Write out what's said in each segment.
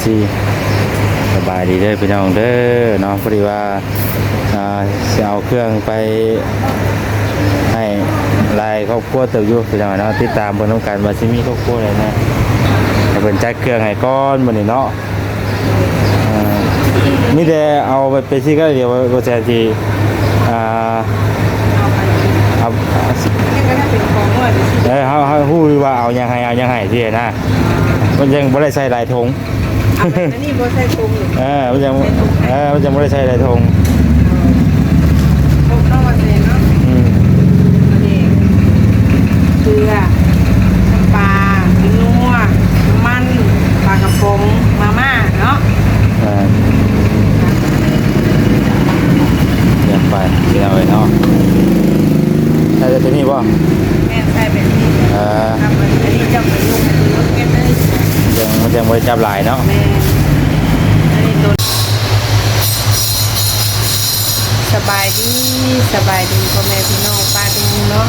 ດີ ສະບາຍດີເດີພີ່ນ້ອງເດີເນາະ. ພໍດີວ່າ ອ່າ ຊິເອົາເຄື່ອງໄປໃຫ້ຫຼາຍຄອບຄົວເຕີບຢູ່ພີ່ນ້ອງເນາະ. ຕິດຕາມເບິ່ງນຳກັນວ່າຊິມີຄອບຄົວໃດແດ່ ໃຫ້ເພິ່ນຈັດເຄື່ອງໃຫ້ກ່ອນມື້ນີ້ເນາະ. ເອີ ມີແຕ່ເອົາໄປ ໄປຊິກະດຽວ ບໍ່ແຊນຊິ ອ່າ ເອົາ ເອີ ເຮົາ ເຮົາຮູ້ຢູ່ວ່າເອົາຫຍັງໃຫ້ ເອົາຫຍັງໃຫ້ຊີ້ນະ. ມັນຍັງບໍ່ໄດ້ໃສ່ຫຼາຍຖົງ. ອັນນີ້ບໍ່ໃສ່ຖົງ. ເອີ ມັນຍັງ ເອີ ມັນຍັງບໍ່ໄດ້ໃສ່ຫຼາຍຖົງ. ເອີ ຄົບເນາະວ່າແຊນເນາະ. ອືມ ປາແດກ ເກືອ ນ້ຳປາ ແປ້ງນົວ ນ້ຳມັນ ປາກະປ໋ອງ ມາມ່າເນາະ. ເອີ ດຽວໄປ ພີ່ນ້ອງເອີຍເນາະ. ໃສ່ແຕ່ໂຕນີ້ບໍ່? ແມ່ນ ໃສ່ແບບນີ້. ເອີ ອັນນີ້ເຈົ້າໄປຍົກ ຍົກເກັບເລີຍ. ຍັງ ມັນຍັງບໍ່ໄດ້ຈັບຫຼາຍເນາະ. ແມ່ນ ອັນນີ້ໂຕ ສະບາຍດີ ສະບາຍດີພໍ່ແມ່ພີ່ນ້ອງປ້າລຸງເນາະ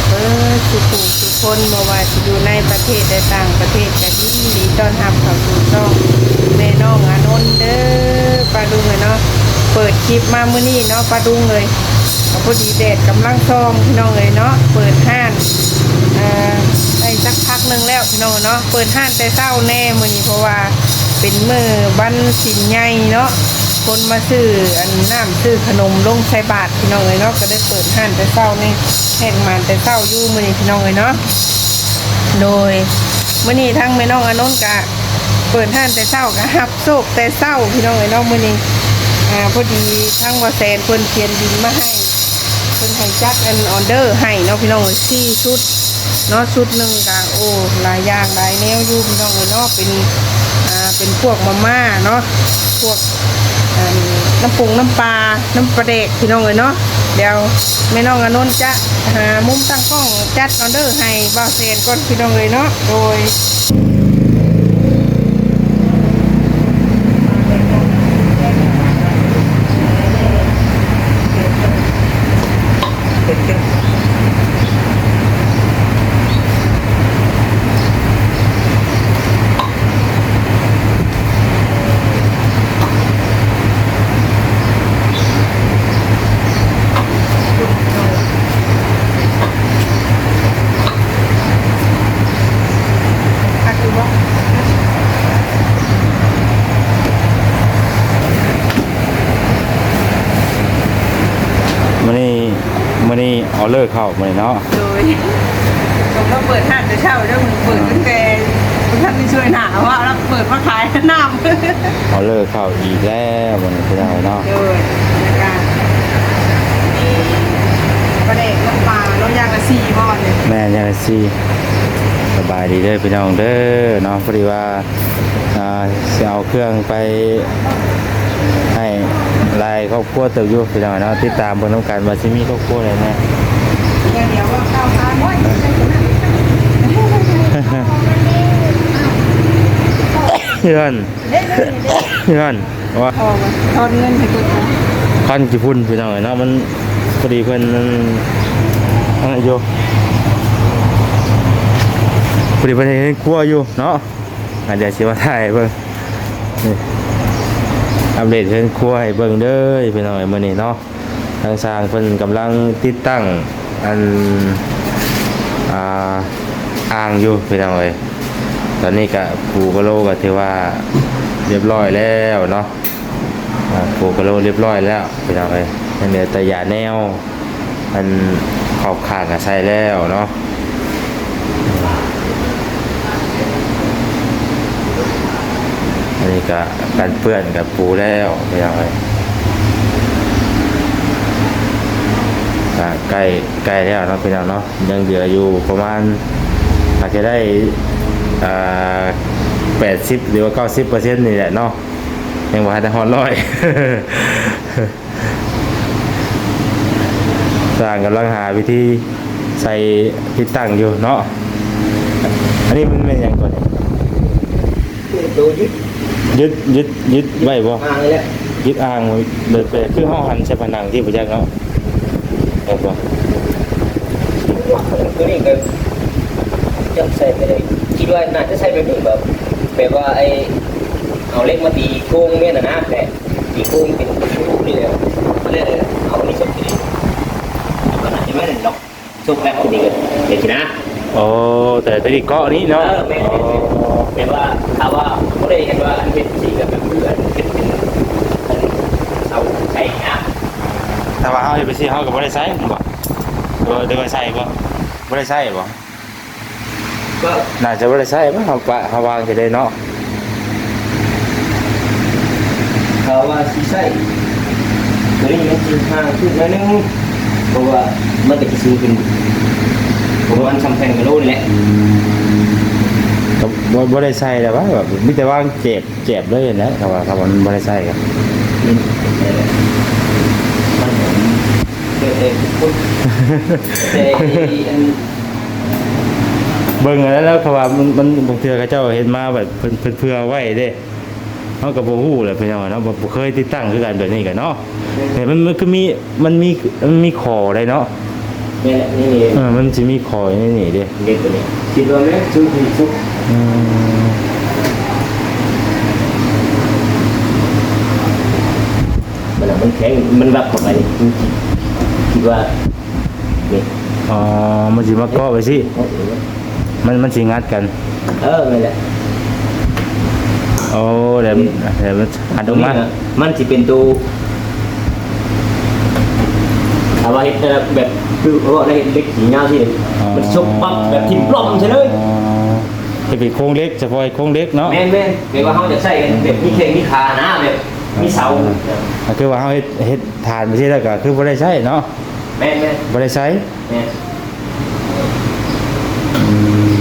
ເບິດສູ່ຜູ້ສູ່ຄົນ ບໍ່ວ່າຊິຢູ່ໃນປະເທດ ແລະ ຕ່າງປະເທດ ກະຍິນດີຕ້ອນຮັບເຂົ້າສູ່ຊ່ອງແມ່ນ້ອງອານົນເດີປ້າລຸງເອີຍເນາະ. ເປີດຄລິບມາມື້ນີ້ເນາະປ້າລຸງເອີຍ ກະພໍດີແດດກຳລັງສ່ອງພີ່ນ້ອງເອີຍເນາະ. ເປີດຮ້ານ ເອີ ໄດ້ສັກພັກໜຶ່ງແລ້ວພີ່ນ້ອງເນາະ. ເປີດຮ້ານແຕ່ເຊົ້າແນ່ມື້ນີ້ ເພາະວ່າເປັນມື້ວັນສິນໃຫຍ່ເນາະ ຄົນມາຊື້ອັນ ນ້ຳຊື້ຂະໜົມລົງໃສ່ບາດພີ່ນ້ອງເອີຍເນາະ. ກະໄດ້ເປີດຮ້ານແຕ່ເຊົ້ານີ້ ແຮງມານແຕ່ເຊົ້າຢູ່ມື້ນີ້ພີ່ນ້ອງເອີຍເນາະ. ໂດຍ ມື້ນີ້ທາງແມ່ນ້ອງອານົນກະເປີດຮ້ານແຕ່ເຊົ້າ ກະຮັບ ໂຊກແຕ່ເຊົ້າພີ່ນ້ອງເອີຍເນາະ. ມື້ນີ້ ອ່າ ພໍດີທາງບໍ່ແຊນເພິ່ນຂຽນບິນມາໃຫ້ ເພິ່ນໃຫ້ຈັດອັນອໍເດີໃຫ້ເນາະພີ່ນ້ອງເອີຍ ສີ່ຊຸດເນາະ. ຊຸດໜຶ່ງກະ ໂອ້ ຫຼາຍຢ່າງຫຼາຍແນວຢູ່ພີ່ນ້ອງເອີຍເນາະ. ເປັນ ອ່າ ເປັນພວກມາມ່າເນາະ ພວກ ອັນ ນ້ຳປົງນ້ຳປາ ນ້ຳປາແດກພີ່ນ້ອງເອີຍເນາະ. ດຽວແມ່ນ້ອງອານົນຈະຫາມຸມຕັ້ງກ້ອງຈັດອໍເດີໃຫ້ບ່າວແຊນກ່ອນພີ່ນ້ອງເອີຍເນາະ. ໂດຍ ຄັກຢູ່ບໍ່? ມື້ນີ້ ມື້ນີ້ ອໍເລີເຂົ້າມື້ນີ້ເນາະ. ໂດຍ ສົມກັບເປີດຮ້ານແຕ່ເຊົ້າເດີ ເປີດຕັ້ງແຕ່ບໍ່ທັນໄດ້ຊ່ວຍໜ້າ ເພາະວ່າເຮົາເປີດມາຂາຍນ້ຳ. ອໍເລີເຂົ້າອີກແລ້ວມື້ນີ້ພີ່ນ້ອງເນາະ. ໂດຍ ແລ້ວກະມີປາແດກນ້ຳປາເນາະ ຢ່າງລະສີ່ບໍ່ນີ້? ແມ່ນ ຢ່າງລະສີ່. ສະບາຍດີເດີພີ່ນ້ອງເດີເນາະ. ພໍດີວ່າ ອ່າ ຊິເອົາເຄື່ອງໄປໃຫ້ຫຼາຍຄອບຄົວເຕີບຢູ່ພີ່ນ້ອງເນາະ. ຕິດຕາມເບິ່ງນຳກັນວ່າຊິມີຄອບຄົວໃດແດ່. ຢ່າງດຽວວ່າເຂົ້າທາງ ໂອ້ຍ ເຮືອນ ເຮືອນ ວ່າ ອອກມາທອນເງິນໃຫ້ເພິ່ນ ທອນຂີ້ຝຸ່ນພີ່ນ້ອງເອີຍເນາະ. ມັນພໍດີເພິ່ນ ອັນນັ້ນຢູ່ ພໍດີເພິ່ນເຮັດເຮືອນຄົວຢູ່ເນາະ. ອ່າ ດຽວຊິມາຖ່າຍໃຫ້ເບິ່ງ ນີ້ ອັບເດດເຮືອນຄົວໃຫ້ເບິ່ງເດີພີ່ນ້ອງເອີຍ ມື້ນີ້ເນາະ. ທາງຊ່າງເພິ່ນກຳລັງຕິດຕັ້ງ ອັນ ອ່າ ອ່າງຢູ່ພີ່ນ້ອງເອີຍ. ຕອນນີ້ກະປູກະໂລກະຖືວ່າຮຽບຮ້ອຍແລ້ວເນາະ. ອ່າ ປູກະໂລຮຽບຮ້ອຍແລ້ວພີ່ນ້ອງເອີຍ ຍັງເຫຼືອແຕ່ຢາແນວ ອັນຂອບຂ້າງກະໃສ່ແລ້ວເນາະ. ອັນນີ້ກະກັນເປື້ອນກະປູແລ້ວພີ່ນ້ອງເອີຍ. ກະໃກ້ ໃກ້ແລ້ວເນາະພີ່ນ້ອງເນາະ. ຍັງເຫຼືອຢູ່ປະມານ ອາດຈະໄດ້ ອ່າ ແປດສິບ ຫຼືວ່າ ເກົ້າສິບເປີເຊັນ ນີ້ແຫຼະເນາະ. ຍັງບໍ່ທັນໄດ້ຮອດຮ້ອຍ. ຊ່າງກຳລັງຫາວິທີໃສ່ຕິດຕັ້ງຢູ່ເນາະ. ອັນນີ້ມັນແມ່ນຫຍັງກ່ອນນີ້? ໂຕຍຶດ ຍຶດ ຍຶດ ຍຶດໄວ້ບໍ່? ອ່າງນີ້ແຫຼະ ຍຶດອ່າງ. ແບບ ແບບຄືເຮົາຫັນໃສ່ຜະໜັງທີ່ບໍ່ຈັກເນາະ. ແມ່ນບໍ່? ໂຕນີ້ກໍຈະໃສ່ໄປໄດ້ ຄິດວ່າໜ້າຈະໃສ່ແບບນີ້ ແບບ ແບບວ່າໄອ້ ເອົາເຫຼັກມາຕີໂຄງແມ່ນນະ ແຕ່ຕີໂຄງເປັນຮູນີ້ແຫຼະ ແລ້ວເອົາອັນນີ້ສົບນີ້ ເອົາຂະໜາດນີ້ມາເນາະ ສົບແບບນີ້ກໍເຮັດຊິນະ. ໂອ້ ແຕ່ຕົວນີ້ເກາະນີ້ເນາະ. ເອີ ແມ່ນ ອໍ ແມ່ນ ແມ່ນ ແຕ່ວ່າຖ້າວ່າບໍ່ໄດ້ເຮັດວ່າອັນເຮັດຊິກໍແບບຄືອັນເຮັດເປັນເສົາໃສ່ນະ. ຖ້າວ່າເຮົາເຮັດໄປຊີ້ ເຮົາກໍບໍ່ໄດ້ໃຊ້ແມ່ນບໍ່ ຫຼືວ່າໃຊ້ບໍ່? ບໍ່ໄດ້ໃຊ້ບໍ່? ກໍໜ້າຈະບໍ່ໄດ້ໃຊ້ເນາະ ເຮົາປະ ເຮົາວາງຊິໄດ້ເນາະ. ຖ້າວ່າຊິໃຊ້ ຕົວນີ້ມັນຊິຫ່າງຂຶ້ນໜ້ອຍໜຶ່ງ ເພາະວ່າມັນກໍຊິສູງຂຶ້ນປະມານສ່ຳແຜ່ນກະໂຫຼນີ້ແຫຼະ. ອືມ ກໍບໍ່ ບໍ່ໄດ້ໃຊ້ແລ້ວວ່າ ແບບມີແຕ່ວາງແຈບ ແຈບເລີຍຫັ້ນແຫຼະ ຖ້າວ່າ ຖ້າວ່າມັນບໍ່ໄດ້ໃຊ້ກໍ ອືມ ມັນ ແຕ່ ແຕ່ ແຕ່ ເບິ່ງອັນນັ້ນແລ້ວ ເພາະວ່າມັນ ມັນ ບາງເທື່ອເຂົາເຈົ້າເຮັດມາແບບເພິ່ນ ເພິ່ນເຜື່ອໄວ້ເດ້ ເຮົາກໍບໍ່ຮູ້ແຫຼະພີ່ນ້ອງເນາະ ບໍ່ ບໍ່ເຄີຍຕິດຕັ້ງຄືກັນແບບນີ້ກໍເນາະ. ແມ່ນ ແຕ່ມັນ ມັນຄືມີ ມັນມີ ມັນມີຂໍ້ໄດ້ເນາະ. ແມ່ນແຫຼະ ນີ້ ເອີ ມັນຊິມີຂໍ້ຢູ່ໃນນີ້ເດ້ ເດັດຕົວນີ້ ຄິດວ່າແມ່ນສຸດທີ່ສຸດ. ອືມ ມັນ ມັນແຂງ ມັນວັບເຂົ້າໄປນີ້ ຄືຄິດ ຄິດວ່ານີ້ ອໍ ມັນຊິມາເກາະໄວ້ຊີ້ ເກາະໄວ້ ມັນ ມັນຊິງັດກັນ. ເອີ ແມ່ນແຫຼະ. ໂອ້ ແລ້ວ ແລ້ວມັນຫັນອອກມາ ມັນຊິເປັນໂຕ ຖ້າວ່າເຮັດແບບ ຄືເວົ້າໄດ້ ເຮັດເຫຼັກຍາວຊີ້ ອໍ ມັນສົບປັບແບບຖິ້ມປລອມໃສ່ເລີຍ. ອໍ ເຮັດເປັນໂຄງເຫຼັກ ສະເພາະໂຄງເຫຼັກເນາະ. ແມ່ນໆ ແບບວ່າເຮົາຈະໃຊ້ກັນແບບມີແຂ້ງມີຂານະ ແບບມີເສົາ. ອ່າ ກໍຄືວ່າເຮົາເຮັດ ເຮັດຖານໄປຊີ້ແລ້ວກໍຄືບໍ່ໄດ້ໃຊ້ເນາະ. ແມ່ນໆ ບໍ່ໄດ້ໃຊ້. ແມ່ນ ອືມ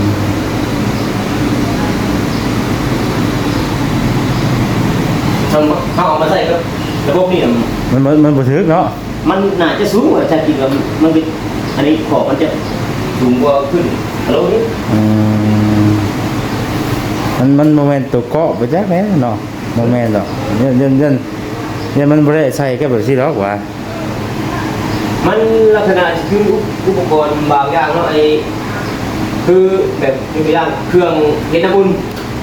ເຮົາ ເຮົາເອົາມາໃຊ້ກັບລະບົບນີ້ ມັນ ມັນ ມັນບໍ່ຖືກເນາະ. ມັນໜ້າຈະສູງ ຖ້າຄິດວ່າມັນເປັນ ອັນນີ້ຂອບມັນຈະສູງກວ່າຂຶ້ນໂລໜຶ່ງ. ອືມ ມັນ ມັນບໍ່ແມ່ນຕົວເກາະໄປຈັກແລ້ວເນາະ. ບໍ່ແມ່ນດອກ ຢ້ານ ຢ້ານ ຢ້ານ ຢ້ານມັນບໍ່ໄດ້ໃສ່ກັບແບບຊີ້ດອກຫວາ. ມັນລັກສະນະຄືອຸປະກອນບາງຢ່າງເນາະ ໄອ້ ຄືແບບຍົກຕົວຢ່າງເຄື່ອງເຮັດນ້ຳອຸ່ນ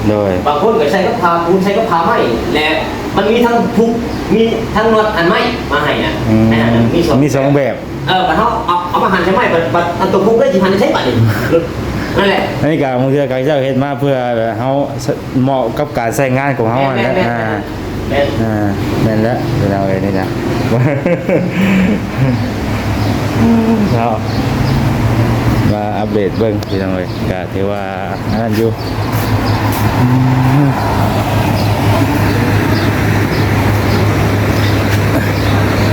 ໂດຍ ບາງຄົນກໍໃສ່ກັບຜ້າປູນ ໃສ່ກັບຜ້າໄມ້ ແລະ ມັນມີທັງຜຸກ ມີທັງນັອດອັນໄມ້ມາໃຫ້ນະ. ອືມ ໃນນັ້ນນະ ມີສອງ ມີສອງແບບ. ເອີ ບັດເຮົາເອົາ ເອົາມາຫັນໃສ່ໄມ້ ບັດ ບັດອັນຕົວຜຸກເລີຍ ຊິຫັນໃສ່ບາດນີ້ ນັ້ນແຫຼະ. ອັນນີ້ກໍບາງເທື່ອເຂົາເຈົ້າເຮັດມາເພື່ອເຮົາ ເໝາະກັບການໃຊ້ງານຂອງເຮົາຫັ້ນແຫຼະ. ແມ່ນໆໆ ອ່າ ແມ່ນ ອ່າ ແມ່ນແລ້ວ ພີ່ນ້ອງເອີຍ ນີ້ນະ ເນາະ ມາອັບເດດເບິ່ງ ພີ່ນ້ອງເອີຍ ກະຖືວ່າອັນນັ້ນຢູ່. ອືມ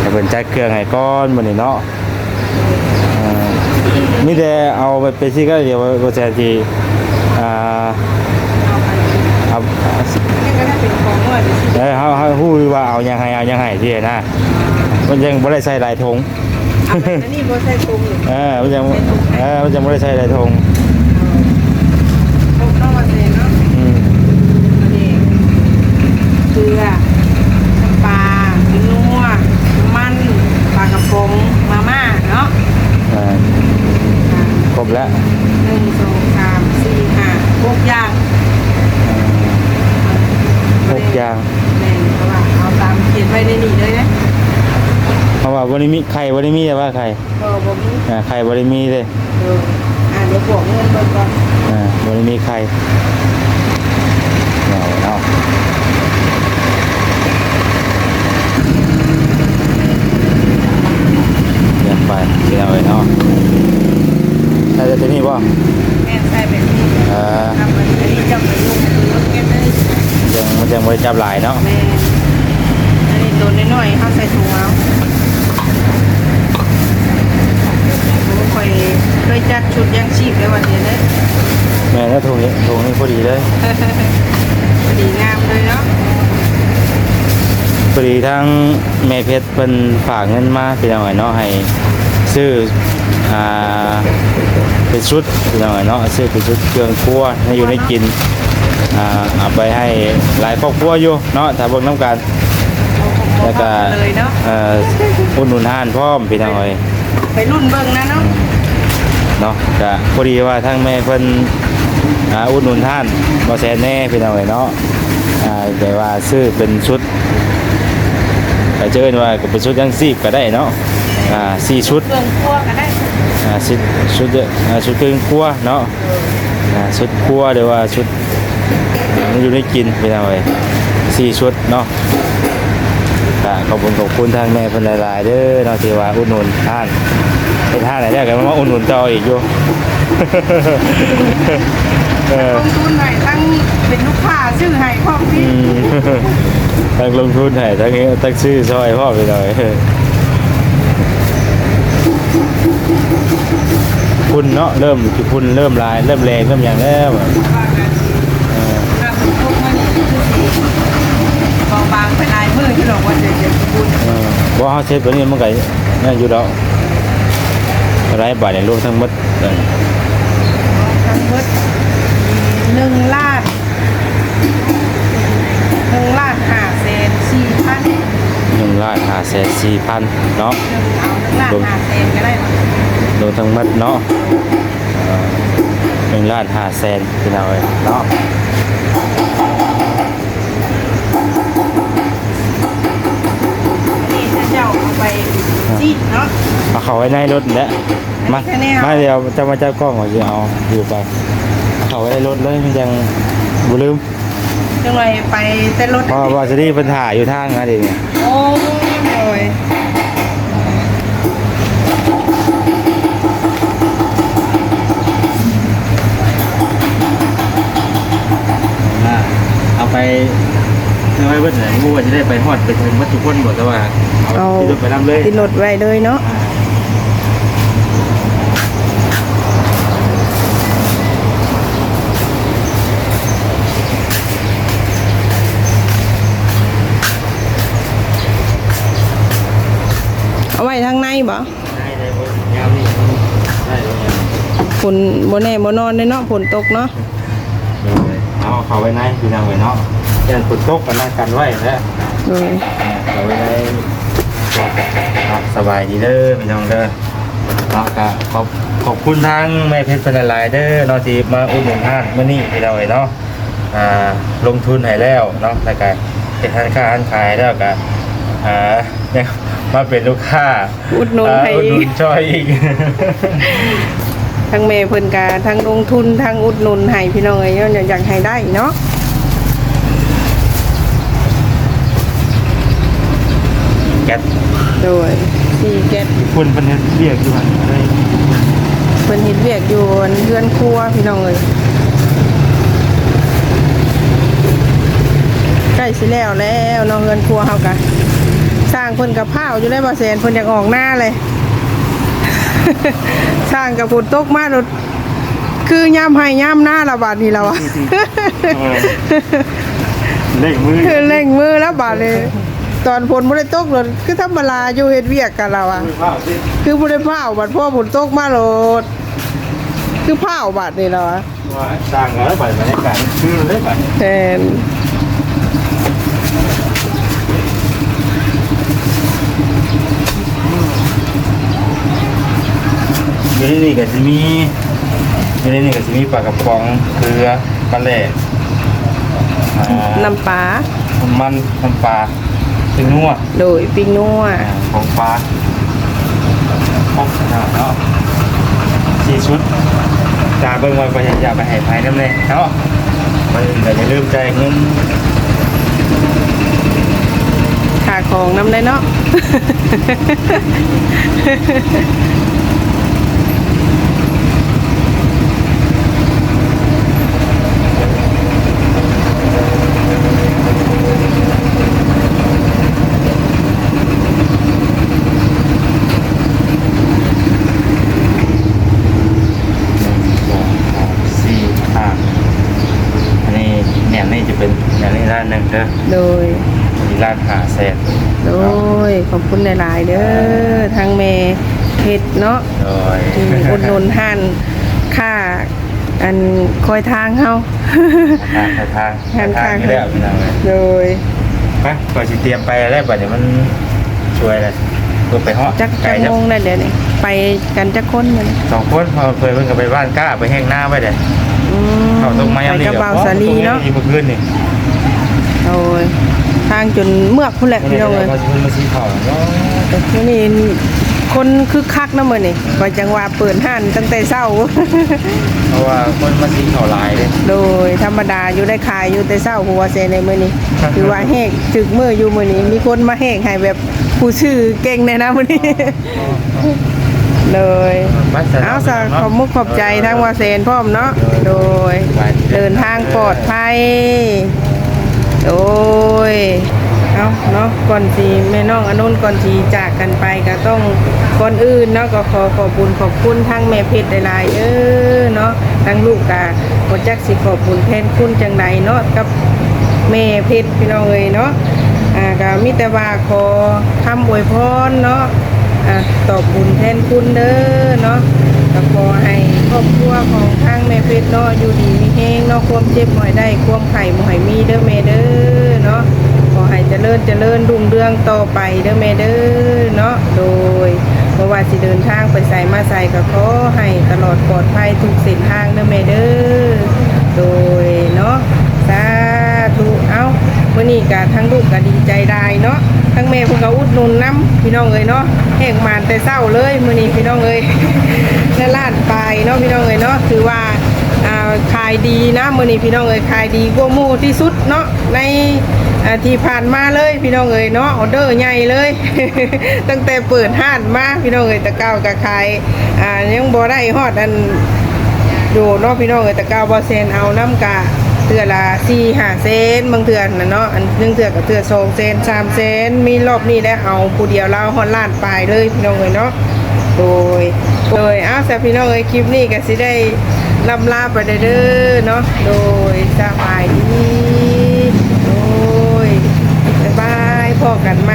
ໃຫ້ເພິ່ນຈັດເຄື່ອງໃຫ້ກ່ອນ ມື້ນີ້ເນາະ. ເອີ ມີແຕ່ເອົາໄປ ໄປຊີ້ກໍດຽວ ບໍ່ແຊນທີ່ ອ່າ ເອົາ ເອີ ເຮົາ ເຮົາຮູ້ຢູ່ວ່າເອົາຫຍັງໃຫ້ ເອົາຫຍັງໃຫ້ຊີ້ນະ ມັນຍັງບໍ່ໄດ້ໃສ່ຫຼາຍຖົງ. ອັນນີ້ບໍ່ໃສ່ຖົງ. ເອີ ມັນຍັງ ເອີ ມັນຍັງບໍ່ໄດ້ໃສ່ຫຼາຍຖົງ. ຄົບເນາະ ວ່າແຊນເນາະ. ອືມ ປາແດກ ເກືອ ນ້ຳປາ ແປ້ງນົວ ນ້ຳມັນ ປາກະປ໋ອງ ມາມ່າເນາະ. ອ່າ ອ່າ ຄົບແລ້ວ ໜຶ່ງ ສອງ ສາມ ສີ່ ຫ້າ ຫົກຢ່າງ. ອ່າ ຫົກຢ່າງ. ແມ່ນ ເພາະວ່າເອົາຕາມຂຽນໄວ້ໃນນີ້ເລີຍເດ້ ເພາະວ່າບໍ່ໄດ້ມີ ໄຂ່ບໍ່ໄດ້ມີ ແຕ່ວ່າໄຂ່ ບໍ່ ບໍ່ມີ. ອ່າ ໄຂ່ບໍ່ໄດ້ມີເດ້. ເອີ ອ່າ ດຽວບວກເງິນເບິ່ງກ່ອນ. ອ່າ ບໍ່ໄດ້ມີໄຂ່ ເນາະ ດຽວໄປ ພີ່ນ້ອງເອີຍເນາະ. ໃສ່ແຕ່ຕົວນີ້ບໍ່? ແມ່ນ ໃສ່ແບບນີ້. ເອີ ອັນນີ້ເຈົ້າໄປລົງ ລົງເກັບເລີຍ ຍັງ ມັນຍັງບໍ່ໄດ້ຈັບຫຼາຍເນາະ. ແມ່ນ ອັນນີ້ໂຕນ້ອຍໆ ເຮົາໃສ່ຖົງເອົາ. ໂອ້ ຂ້ອຍເຄີຍຈັດຊຸດຢາງຊີບແລ້ວ ວ່າຈັ່ງໃດ. ແມ່ນແລ້ວ ຖົງນີ້ ຖົງນີ້ພໍດີເລີຍ ພໍດີງາມເລີຍເນາະ. ພໍດີທາງແມ່ເພັດເພິ່ນຝາກເງິນມາ ພີ່ນ້ອງເອີຍເນາະ ໃຫ້ຊື້ ອ່າ ເປັນຊຸດ ພີ່ນ້ອງເອີຍເນາະ ຊື້ເປັນຊຸດເຄື່ອງຄົວ ໃຫ້ຢູ່ໃຫ້ກິນ ອ່າ ເອົາໄປໃຫ້ຫຼາຍຄອບຄົວຢູ່ເນາະ ຖ້າເບິ່ງນຳກັນ. ແລ້ວກະ ເອີ ອຸດໜູນຮ້ານພ້ອມ ພີ່ນ້ອງເອີຍ ໄປລຸ້ນເບິ່ງນະເນາະ. ເນາະ ກະພໍດີວ່າທາງແມ່ເພິ່ນ ອ່າ ອຸດໜູນຮ້ານບໍ່ແຊນແດ່ ພີ່ນ້ອງເອີຍເນາະ. ອ່າ ແຕ່ວ່າຊື້ເປັນຊຸດ ກໍຈະເອີ້ນວ່າເປັນຊຸດຍັງຊີບກໍໄດ້ເນາະ ອ່າ ສີ່ຊຸດ ເຄື່ອງຄົວກໍໄດ້ ອ່າ ຊຸດ ຊຸດ ອ່າ ຊຸດເຄື່ອງຄົວເນາະ ອ່າ ຊຸດຄົວ ຫຼືວ່າຊຸດ ຢູ່ໃນກິນ ພີ່ນ້ອງເອີຍ ສີ່ຊຸດເນາະ. ກະຂອບຄຸນ ຂອບຄຸນທາງແມ່ເພິ່ນຫຼາຍໆເດີເນາະ ທີ່ວ່າອຸດໜູນຮ້ານ ເຮັດຮ້ານໃຫ້ແລ້ວກໍມາອຸດໜູນຕໍ່ອີກຢູ່ ເອີ ລົງທຶນໃຫ້ ທັງເປັນລູກຄ້າຊື້ໃຫ້ພ້ອມ ອືມ ທັງລົງທຶນໃຫ້ ທັງເຮັດ ທັງຊື້ຊ່ອຍພ້ອມ ພີ່ນ້ອງເອີຍ. ຝຸ່ນເນາະ ເລີ່ມຂີ້ຝຸ່ນເລີ່ມຫຼາຍ ເລີ່ມແຫຼງ ເລີ່ມຫຍັງແລ້ວ ວ່າກັນ ເອີ ຖ້າຝົນຕົກມານີ້ຄືຊິເບົາບາງໄປຫຼາຍມື້ຢູ່ດອກ ວ່າຈະ ຈະຂີ້ຝຸ່ນ ເອີ ບໍ່ ເຮົາເຊັດປານນີ້ມັນກໍນັ້ນຢູ່ດອກ ເທົ່າໃດບາດນີ້ ລວມທັງໝົດ ເອີ ທັງໝົດໜຶ່ງລ້ານ ໜຶ່ງລ້ານຫ້າແສນສີ່ພັນ ໜຶ່ງລ້ານຫ້າແສນສີ່ພັນເນາະ ເອົາໜຶ່ງລ້ານຫ້າແສນກໍໄດ້ ລວມທັງໝົດເນາະ ເອີ ໜຶ່ງລ້ານຫ້າແສນ ພີ່ນ້ອງເອີຍເນາະ. ນີ້ເຈົ້າເອົາໄປຊີດເນາະ ເອົາເຂົ້າໄວ້ໃນລົດແຫຼະ ມາ ມາ ດຽວເຈົ້າມາຈັບກ້ອງ ຂ້ອຍຊິເອົາຢູ່ໄປ ເຂົ້າໄວ້ໃນລົດເລີຍ ມັນຈັ່ງບໍ່ລືມ ຈັ່ງໜ້ອຍໄປແຕ່ລົດ ເພາະວ່າຊິໄດ້ບັນຫາຢູ່ທາງຫັ້ນເດ. ໂອ້ ໂດຍ ອ່າ ເອົາໄປ ເອົາໄວ້ເບິດແຫຼະ ບໍ່ຮູ້ວ່າຊິໄດ້ໄປຮອດໄປເຖິງເບິດທຸກຄົນບໍ່ ແຕ່ວ່າເອົາ ເອົາ ຕິດລົດໄປນຳເລີຍ ຕິດລົດໄວ້ເລີຍເນາະ ອ່າ ເອົາໄວ້ທາງໃນບໍ່? ໄດ້ ໄດ້ ຍາມນີ້ໄດ້ແລ້ວ ຍາມນີ້ ຝົນບໍ່ແນ່ບໍ່ນອນເດ້ເນາະ ຝົນຕົກເນາະ ເອົາເຂົ້າໄວ້ໃນ ພີ່ນ້ອງເອີຍເນາະ ຢ້ານຝົນຕົກ ກໍນັ່ງກັນໄວ້ແຫຼະ ໂດຍ ເຂົ້າໄວ້ໃນ ສະບາຍດີເດີ ພີ່ນ້ອງເດີ ເນາະ ກໍຂອບ ຂອບຄຸນທາງແມ່ເພັດເພິ່ນຫຼາຍໆເດີເນາະ ທີ່ມາອຸດໜູນຮ້ານມື້ນີ້ ພີ່ນ້ອງເອີຍເນາະ. ອ່າ ລົງທຶນໃຫ້ແລ້ວເນາະ ແລ້ວກະເຮັດຮ້ານຄ້າຮ້ານຂາຍແລ້ວກະ ອ່າ ມາເປັນລູກຄ້າ ອຸດໜູນໃຫ້ອີກ ອຸດໜູນຊ່ອຍອີກ ທັງແມ່ເພິ່ນກະທັງລົງທຶນທັງອຸດໜູນໃຫ້ ພີ່ນ້ອງເອີຍ ຍ້ອນຢາກໃຫ້ໄດ້ເນາະ. ແກັດ ໂດຍ ສີ່ແກັດ ເພິ່ນ ເພິ່ນເຮັດວຽກຢູ່ຫັ້ນ ເພິ່ນເຮັດວຽກຢູ່ເຮືອນຄົວ ພີ່ນ້ອງເອີຍ ໃກ້ຊິແລ້ວແລ້ວເນາະ ເຮືອນຄົວເຮົາກະ ຊ່າງເພິ່ນກະພ້າວຢູ່ເດ້ ບ່າວແສນ ເພິ່ນຢາກອອກນາເລີຍ ຊ່າງກະຝົນຕົກມາໂລດ ຄືຍາມໄຮ່ຍາມນາລະບາດນີ້ລະວ່າ ເອີ ເລັ່ງມື ເລັ່ງມືລະບາດນີ້ ຕອນຝົນບໍ່ໄດ້ຕົກລະຄືທຳມະດາຢູ່ ເຮັດວຽກກັນລະວ່າ ຄືບໍ່ໄດ້ພ້າວ ບາດພໍຝົນຕົກມາໂລດ ຄືພ້າວບາດນີ້ລະວ່າ ວ່າສ້າງແລ້ວບາດບັນຍາກາດຄືເລີຍບາດ ແມ່ນ ຢູ່ໃນນີ້ກໍຊິມີ ຢູ່ໃນນີ້ກໍຊິມີປາກະປ໋ອງ ເກືອ ປາແຫຼກ ອ່າ ນ້ຳປາ ນ້ຳມັນ ນ້ຳປາ ປີ້ງນົວ ໂດຍ ປີ້ງນົວ ອ່າ ຂອງຝາກ ຄົບເນາະ ສີ່ຊຸດ ຕາເບິ່ງວ່າເພິ່ນຢາກໄປໃຫ້ໃຜນຳແດ່ເນາະ ໄປອື່ນກໍຢ່າລືມຈ່າຍເງິນ ຄ່າຂອງນຳໄດ້ເນາະ. ໜຶ່ງ ສອງ ສາມ ສີ່ ຫ້າ ອັນນີ້ ແໜ້ວນີ້ຈະເປັນ ແໜ້ວນີ້ລ້ານໜຶ່ງເດີ ໂດຍ ອັນນີ້ລ້ານຫ້າແສນ ໂດຍ ຂອບຄຸນຫຼາຍໆເດີ ອ່າ ທາງແມ່ເພັດເນາະ ໂດຍ ທີ່ອຸດໜູນຮ້ານຄ້າ ອັນ ຄອຍທາງເຮົາ ທາງ ທາງ ທາງ ທາງ ທາງນີ້ແຫຼະ ພີ່ນ້ອງເອີຍ ໂດຍ ໄປ ຂ້ອຍຊິຕຽມໄປແລ້ວ ບັດນີ້ມັນສວຍແລ້ວ ເພິ່ນໄປຮອດ ຈັກ ຈັກໂມງແລ້ວດຽວນີ້ ໄປກັນຈັກຄົນມື້ນີ້ ສອງຄົນ ເພິ່ນ ເພິ່ນກໍໄປບ້ານກ້າ ໄປແຫ້ງນາໄວ້ເດ້ ອືມ ເຂົາຕົກມາຍາມນີ້ ໄປກັບບ່າວສາລີເນາະ ເມື່ອຄືນນີ້ ໂອ້ຍ ທາງຈົນເມືອກພຸ້ນແຫຼະພີ່ນ້ອງເອີຍ. ມື້ນີ້ຄົນຄຶກຄັກເນາະມື້ນີ້ ວ່າຈັ່ງວ່າເປີດຮ້ານຕັ້ງແຕ່ເຊົ້າ ເພາະວ່າຄົນມາກິນເຂົ້າຫຼາຍເດ້. ໂດຍ ທຳມະດາຢູ່ໄດ້ຂາຍຢູ່ແຕ່ເຊົ້າ ເພາະວ່າແຊໃນມື້ນີ້ ຖືວ່າແຮກຖືກມື້ຢູ່ມື້ນີ້ ມີຄົນມາແຮກໃຫ້ແບບຜູ້ຊື້ເກັ່ງແດ່ນະມື້ນີ້. ໂດຍ ເອົາ ສະ ຂອບມຸກຂອບໃຈທາງວ່າແຊນພ້ອມເນາະ. ໂດຍ ເດີນທາງປອດໄພ. ໂດຍ ເອົາເນາະ ກ່ອນຊິ ແມ່ນ້ອງອານົນ ກ່ອນຊິຈາກກັນໄປ ກໍຕ້ອງ ກ່ອນອື່ນເນາະ ກໍຂໍຂອບບຸນຂອບຄຸນທາງແມ່ເພັດຫຼາຍໆເດີເນາະ. ທາງລູກກໍບໍ່ຈັກຊິຂອບບຸນແທນຄຸນຈັ່ງໃດເນາະ ກັບແມ່ເພັດພີ່ນ້ອງເອີຍເນາະ. ອ່າ ກໍມີແຕ່ວ່າຂໍຄຳອວຍພອນເນາະ ອ່າ ຕອບບຸນແທນຄຸນເດີເນາະ. ກໍຂໍໃຫ້ຄອບຄົວຂອງທາງແມ່ເພັດເນາະ ຢູ່ດີມີແຮງເນາະ ຄວາມເຈັບບໍ່ໃຫ້ໄດ້ ຄວາມໄຂ້ບໍ່ໃຫ້ມີເດີແມ່ເດີເນາະ. ຂໍໃຫ້ຈະເລີນ ຈະເລີນຮຸ່ງເຮືອງຕໍ່ໄປເດີແມ່ເດີເນາະ. ໂດຍ ບໍ່ວ່າຊິເດີນທາງໄປໃສມາໃສ ກໍຂໍໃຫ້ຕະຫຼອດປອດໄພທຸກເສັ້ນທາງເດີແມ່ເດີ. ໂດຍເນາະ ສາທຸ. ເອົ້າ ມື້ນີ້ກະທາງລູກກະດີໃຈຫຼາຍເນາະ ທາງແມ່ເພິ່ນກະອຸດໜູນນຳພີ່ນ້ອງເອີຍເນາະ. ແຮກໝານແຕ່ເຊົ້າເລີຍມື້ນີ້ພີ່ນ້ອງເອີຍ ໄດ້ລ້ານປາຍເນາະພີ່ນ້ອງເອີຍເນາະ. ຖືວ່າ ອ່າ ຂາຍດີນະມື້ນີ້ພີ່ນ້ອງເອີຍ ຂາຍດີກວ່າໝູ່ທີ່ສຸດເນາະ ໃນ ອ່າ ທີ່ຜ່ານມາເລີຍພີ່ນ້ອງເອີຍເນາະ. ອອເດີໃຫຍ່ເລີຍ ຕັ້ງແຕ່ເປີດຮ້ານມາພີ່ນ້ອງເອີຍ. ແຕ່ເກົ່າກະຂາຍ ອ່າ ຍັງບໍ່ໄດ້ຮອດອັນໂດເນາະພີ່ນ້ອງເອີຍ. ແຕ່ເກົ່າບໍ່ແຊນເອົານຳກະເທື່ອລະສີ່ຫ້າແສນ ບາງເທື່ອຫັ້ນນະເນາະ ອັນ ບາງເທື່ອກະເທື່ອສອງແສນ ສາມແສນ ມີລອບນີ້ແຫຼະ ເອົາຜູ້ດຽວລາວຮອດລ້ານປາຍເລີຍພີ່ນ້ອງເອີຍເນາະ. ໂດຍ ໂດຍ ເອົາ ສະ ພີ່ນ້ອງເອີຍ ຄລິບນີ້ກະຊິໄດ້ລ່ຳລາໄປເດີເນາະ. ໂດຍ ສະບາຍດີ ໂດຍ ບາຍບາຍ ພໍ້ກັນໃໝ